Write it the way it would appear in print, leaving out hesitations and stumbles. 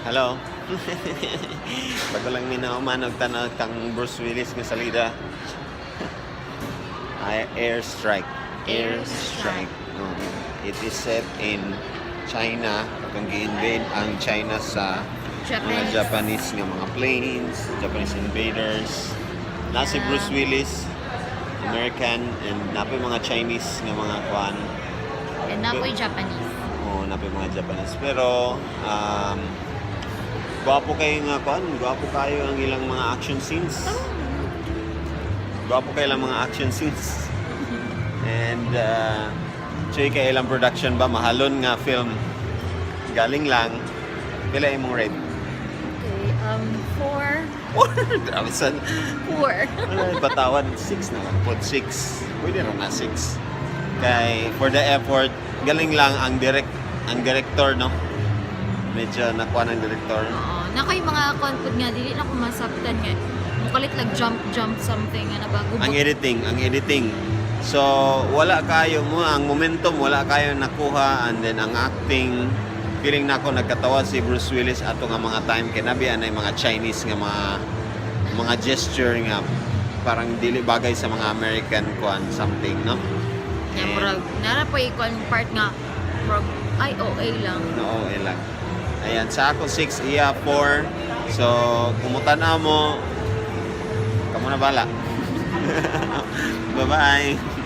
Hello. Bago lang mi nahuman og tanaw kang Bruce Willis nga salida. Ay, Airstrike. Airstrike. No. It is set in China. Kung gi-invade ang China sa mga Japanese. Japanese nga mga planes, Japanese invaders. Na si Bruce Willis, American, and naa poy mga Chinese nga mga kuan. And naa poy Japanese. Oo, naa poy mga Japanese. Pero, gwapo kayo nga kuan, gwapo kayo ang ilang mga action scenes. Gwapo kayo lang mga action scenes. And, Choy kay ilang production ba, mahalon nga film. Galing lang. Pila imong rate? Okay, four. Grabe sa. Four. Ano, batawan, 6 na lang. Pod 6. Pwede rin na 6. Kay, for the effort, galing lang ang director, no? Medyo nakuha ng director. Oo. Na kay mga konpod nga, dili na ko masabtan nga. Mukalit lang jump, jump something nga na bago. Ang editing, ang editing. So, wala kayo mo, ang momentum, wala kayo nakuha, and then ang acting, feeling na ako nagkatawa si Bruce Willis ato nga mga time kay nabi anay mga Chinese nga mga gesture nga parang dili bagay sa mga American kuan something, no? Nga, murag, nara pa ikuan part nga, murag, ay, OA lang. No, okay lang. Ayan, sa ako 6, iya 4. So, kumutan na mo. Kamu na bala. Bye-bye.